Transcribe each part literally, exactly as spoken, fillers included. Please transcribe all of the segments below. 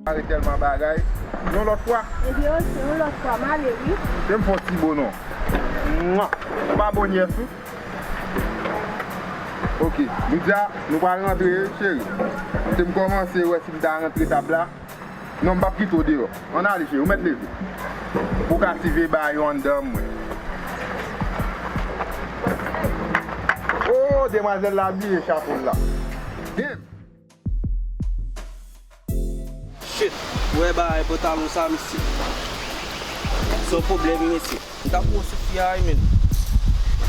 Mare tèlman bagay. Yon lòt fwa. Ebyen, oke, yon lòt fwa, m ale, wi. Ke m fè yon ti bo non. Mwa. Ou pa bon yès ou? Oke. Jodia, nou pral rantre, cheri. Se m kòmanse wè si m ta rantre tab la. Non, m p ap kite w deyò. Ann ale, cheri, ou mèt leve. Pou w ka sive bagay yo anndan mwen. Oh, demwazèl la bliye chapo l la. Damn! Shit, ou wè bagay pantalon sa, mesye. Se yon pwoblèm, mesye. M t ap pran sou fi a wi, menn.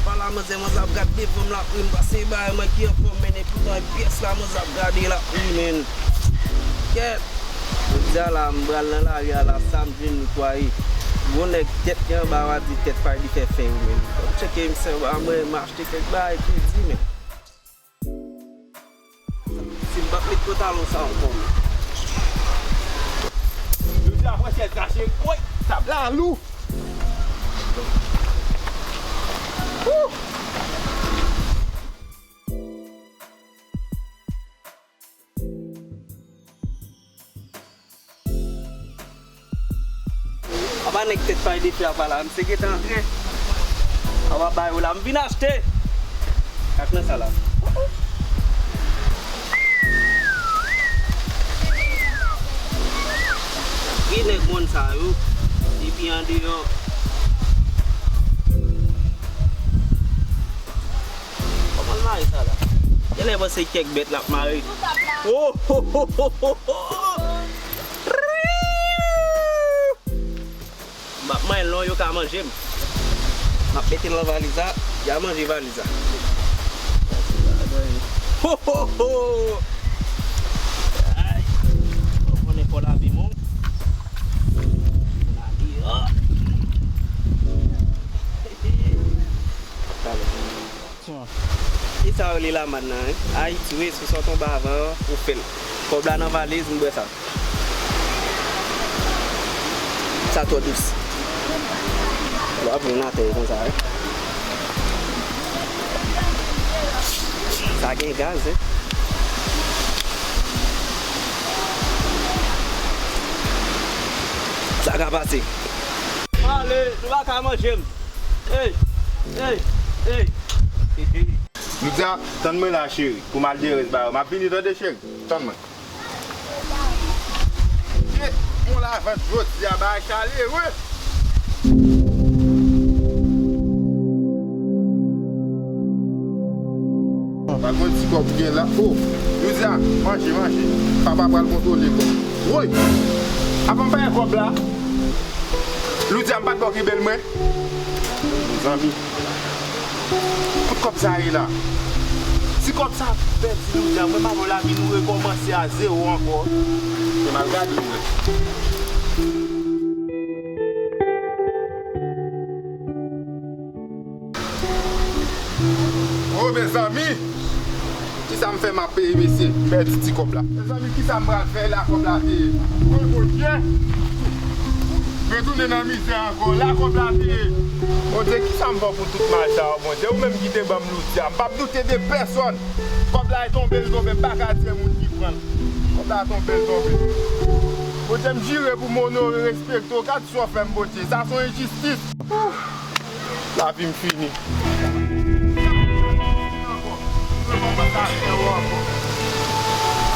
Apa la manzè, manzè ap gad devan m, l ap ri m, pase bagay mwen ki anfòm, menn, epoutan e pyès la manzè ap gade, l ap ri, menn. Kèt! Jodi a la, m pral nan lari a la, sa m jwenn li kwa wi. Gon nèg tèt li anba, w a di tèt pa li fè fè wi, menn. Fò m tcheke misye, ba mwen, m achte kèk bagay kredi, menn. Si m p ap met pantalon sa ankò, men. Yo di apre syèl sa, cheri. Woy! Tab la lou! Woo! Apa nèg tèt pay de fè apa la, misye gentan antre. Apa ba yo la, m vin achte. Ak nan sa la. Ki nèg mòn sa yo, depi andeyò. Kòman l mare sa la? Genlè panse kèk bèt l ap mare. Oh, oh, oh, oh, oh, oh. M ap manyen l non, yo ka manje m. M ap mete l nan valiz la, y a manje valiz la. Ho, ho, ho! Ay! Ou konnen kò lavi mou. Lavi, oh! Ki sa yo rele lamann nan, wi? Ayiti, wi, si w sot anba avan, ou fè l. Kòb la nan valiz, m bwè sa. Sa twò dous. L ap vin atè konsa, wi. Sa gen gaz, wi. Sa ka pase. Ale, nou pa ka manje m. Ey! Ey! Ey! Jodia, tann mwen la, cheri, pou m al dere ba yo. M ap vini, tande, cheri? Tann mwen. Ke yon lavant jodia, bagay chalere. Pa konn ti kòb gen la. Oh, Loudia, manje, manje. Papa pral kontwole kòb. Woy! Avan m peye kòb la. Loudia, m pa t ba w kenbe l mwen. Mezanmi. Kot kòb sa ye la? Si kòb sa pèdi Loudia, mwen m ap wè lavi nou rekòmanse a zewo ankò. Se mal gade mwen. Oh, mezanmi! Kisa m fè m ap peye, mesye? M pèdi ti kòb la. Mezanmi, kisa m pral fè la, kòb la te ye? Woy, Bondye! Retounen nan mizè ankò. La, kòb la te ye. Bondye, kisa m fè pou tout mal sa yo, Bondye? Ou menm ki te ban m Loudia. M p ap doute de pèsòn. Kòb la e tonbe, l tonbe. M pa ka di e moun ki pran l. Kòb la tonbe, l tonbe. Bondye, m jire pou m onore, respekte w. Gad sa w fè m, Bondye. Sa se yon enjistis. Lavi m fini.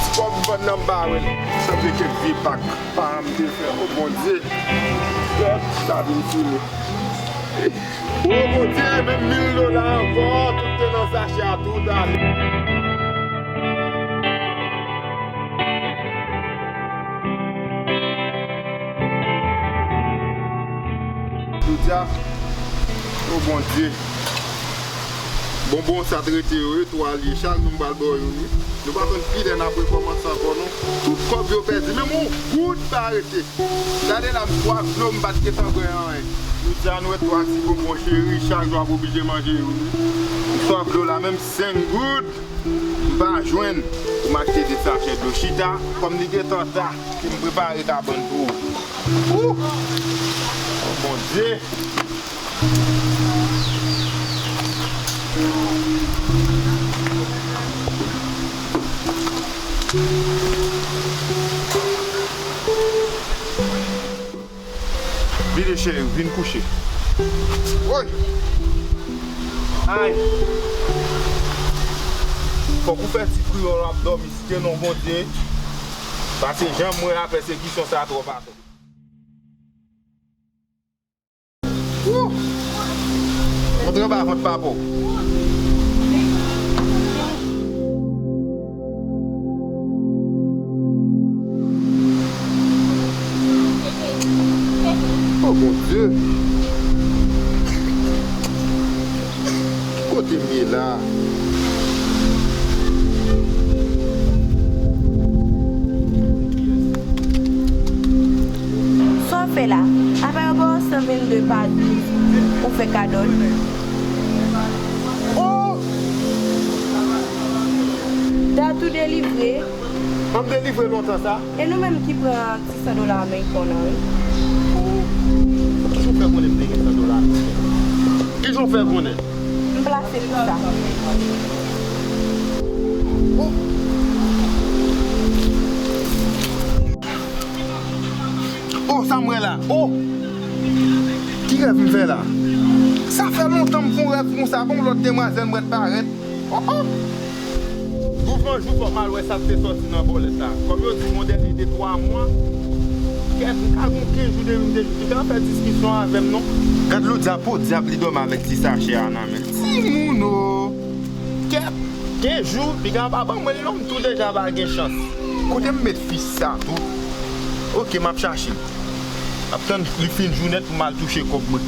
Ti kòb m vann nan m pa wè l. Sanble kèk vye pak paran m te fè. O Bondye. Lavi m fini. O Bondye, menm mil dola ankò, tout te nan sachè a, tout ale. Loudia, o Bondye. Bonbon sa t rete yo, wi, twa l ye. Chak jou m pral ba w yo, wi. Nou pa konn kilè n ap rekòmanse ankò, non. Tout kòb yo pèdi. Menm yon goud pa rete. Gade la, m swaf dlo, m pa t gentan bwè anyen. Loudia, nou wè twa ti bonbon cheri, chak jou ap oblije manje yo, wi. M swaf dlo la, menm senk goud. M pa jwenn pou m achte de sachè dlo. Chita, kòm li gentan ta, se m prepare kabann pou ou. Ou! O Bondye! Vin kouche. Woy! Ay! Fòk ou fè ti kriyòl w ap dòmi, site non Bondye. Paske jan m wè a, pèsekisyon sa a twòp atò. Wouh! Antre anba vant papa w. Oh Bondye! Ki kote m ye la? Sa w fè la? Apa yo ba w san vennde pa douz ou fè kado l? Oh! Dat ou delivre? An m delivre lontan sa? E nou menm ki pran ti san dola ameriken w nan, wi. Kijan w fè konnen m te gen san dola ameriken? Kijan w fè konnen? M plase pou sa. Oh! Oh, sa m wè la? Oh! Ki rèv m fè la? Sa fè lontan m fè yon rèv konsa, gon lòt demwazèl m wè t parèt. Oh, oh! Douvan jou fòk m al wè sa k te sòti nan bòlèt la. Kòm yo di m yon dènye de twa mwa, kèt, m ka gon kenz jou, depi m te jwenn, piga fè diskisyon avè m non. Gad lodyap, podyab li dòmi avèk ti sachè a nan men l. Timoun o! Kèt! Kenz jou, piga pa ban mwen l non, m tou deja pa gen chans. Kote m met fis sa tou? Oke, m ap chache l. M ap tann li fin jou nèt pou m al touche kòb mwen.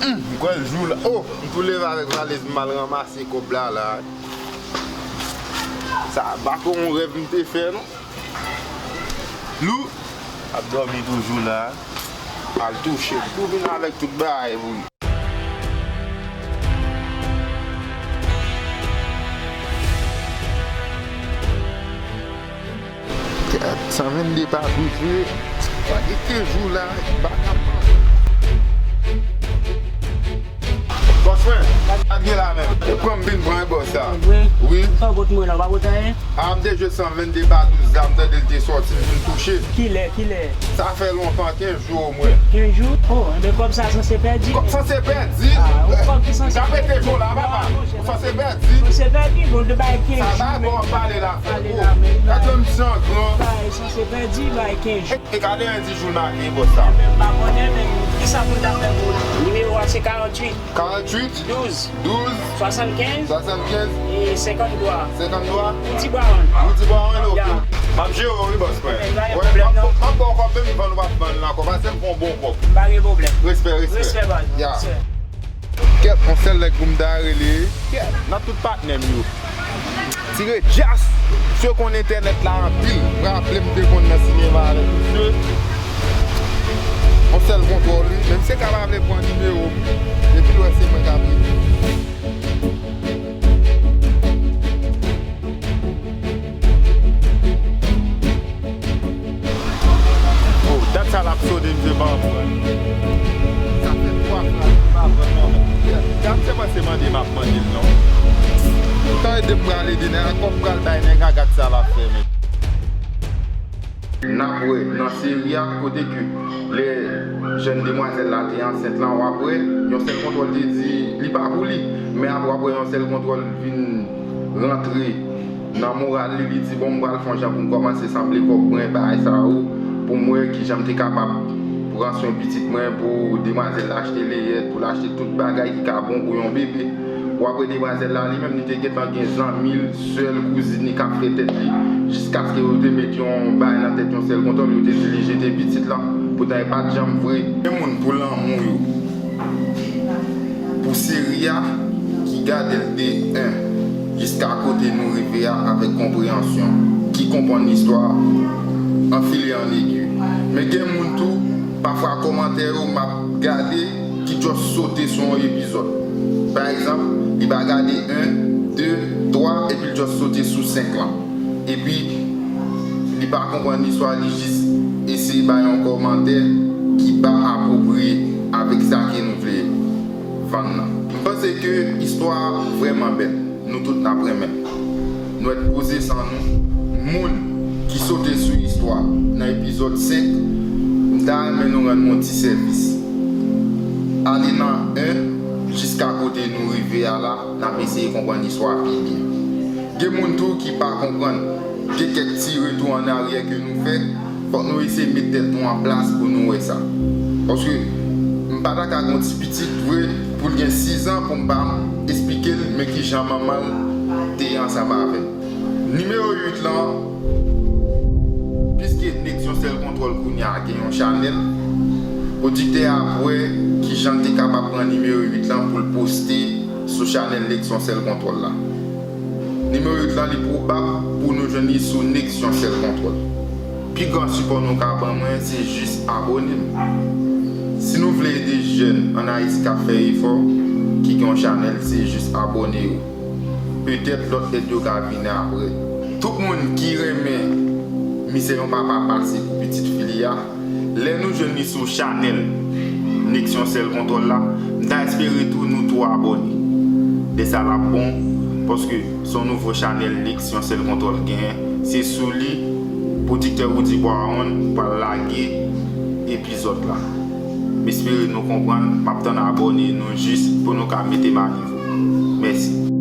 Hum, m kwè l jou la. Oh, m tou leve avèk valiz m al ranmase kòb la la. Sa pa kon yon rèv m te fè non. Lou ap dòmi toujou la. Al touche l tou, vin avèk tout bagay pou li. Kèt, san vennde pa douz vre. Pa gen kenz jou la, vagabon. Bòs mwen, sa k gen la menm? E pran m vin pran e bòs sa. Vre? Wi. Sa w pot mwen la, w pa pot anyen? A, m te jwe san vennde pa douz la, m tande l te sòti, m vin touche. Kilè, kilè? Sa fè lontan, kenz jou omwen. Kenz jou? Oh, enben kòb sa sanse pèdi. Kòb sanse pèdi? Ah, yon kòb ki sanse pèdi. M ka pete jou la, papa. Ou sanse pèdi. Sanse pèdi, bon, de bay kenz jou. Sa bay bon, pale la. Pale la, men. Gade yon misye an gran. Bay sanse pèdi, bay kenz jou. E gade yon di jou l make bòs sa. M pa konnen, men kisa pou m ta fè pou li? Nimewo a se karanntuit. Karanntuit. Douz. Douz. Swasannkenz. Swasannkenz. E senkanntwa. Senkanntwa. Rudy Brown. Rudy Brown, ok. Ya. M ap jere w wi, bòs mwen. Men pa gen pwoblèm non. M ap ba w kòb, menm vann ou pa t vann l ankò, pase m fè yon bon kòb. Pa gen pwoblèm. Respè, respè. Respè, baz. Ya. Respè. Kèt, yon sèl nèg pou m ta rele. Kèt, nan tout patnè m yo. Ti Ray Jas, misye konn entènèt la anpil. M raple m te konn nan sinema avèk misye. Yon sèl kontwòl, wi. Men misye ka pa vle pran nimewo m. Depi l wè se mwen k ap rele. Oh, dat sa l ap sone, misye pa anpwa. Sa fè twa fwa li pa vann non. Gad se mwen se mande m ap mande l non. Tan ede m pral ede nèg la, kòb pral bay nèg la, gad sa l ap fè men. N ap wè nan seri a kote ke lè jèn demwazèl la te ansent lan, w ap wè yon sèl kontwòl te di li pa pou li. Men apre w ap wè yon sèl kontwòl vin rantre nan moral li, li di, bon, m pral fè yon jan pou m kòmanse sanble kòb mwen, bagay sa yo, pou m wè kijan m te kapab pran swen pitit mwen, pou demwazèl la achte leyèt, pou l achte tout bagay ki ka bon pou yon bebe. W ap wè demwazèl la, li menm, li te gentan gen zanmi l, sè l, kouzin li k ap fè tèt li, jiskaske yo te met yon bagay nan tèt yon sèl kontwòl, yo te di li jete pitit lan, poutan e pa t janm vre. Gen moun pou lanmou yo. Pou seri a, ki gade l de en jiska kote nou rive a avèk konpreyansyon, ki konprann istwa a, an fil e an egi. Men gen moun tou, pafwa kòmantè yo m ap gade ki just sote sou yon epizòd. Pa egzanp, li pa gade en, de, twa, epi l just sote sou senk lan. Epi, li pa konprann istwa, li jis eseye bay yon kòmantè ki pa apwopriye avèk sa ke nou vle vann nan. M panse ke istwa a vrèman bèl. Nou tout n ap renmen. Nou et poze san nou, moun Ki sote sou istwa. Nan epizòd senk, m ta renmen nou rann mwen yon ti sèvis. Ale nan en jiska kote nou rive a la, n ap eseye konprann istwa a pi byen. Gen moun tou ki pa konprann. Gen kèk ti retou an aryè ke nou fè. Fòk nou eseye met tèt nou an plas pou nou wè sa. Paske m pa ta ka gen yon ti pitit vre pou l gen sis an pou m pa esplike l men kijan manman l te ye ansanm avè l. Nimewo uit lan, piske Nèg Yon Sèl Kontwòl kounye a gen yon chanèl, pwodiktè a ap wè kijan l te kapab pran nimewo uit lan pou l poste sou chanèl Nèg Yon Sèl Kontwòl la. Nimewo uit lan, li pwobab pou nou jwenn li sou Nèg Yon Sèl Kontwòl. Pi gran sipò nou ka ban mwen, se jis abòne m. Si nou vle ede jèn ann Ayiti k ap fè efò, ki gen yon chanèl, se jis abòne yo. Petèt lòt èd yo ka vini apre. Tout moun ki renmen Mizè Yon Papa Pase pou Pitit Fi Li a, lè nou jwenn li sou chanèl Nèg Yon Sèl Kontwòl la, m ta espere tou nou tou abòne. Lè sa l ap bon, paske se yon nouvo chanèl Nèg Yon Sèl Kontwòl genyen. Se sou li pwodiktè Roody Brown pral lage epizòd la. M espere nou konprann. M ap tann abòne nou jis pou nou ka mete m a nivo. Mèsi.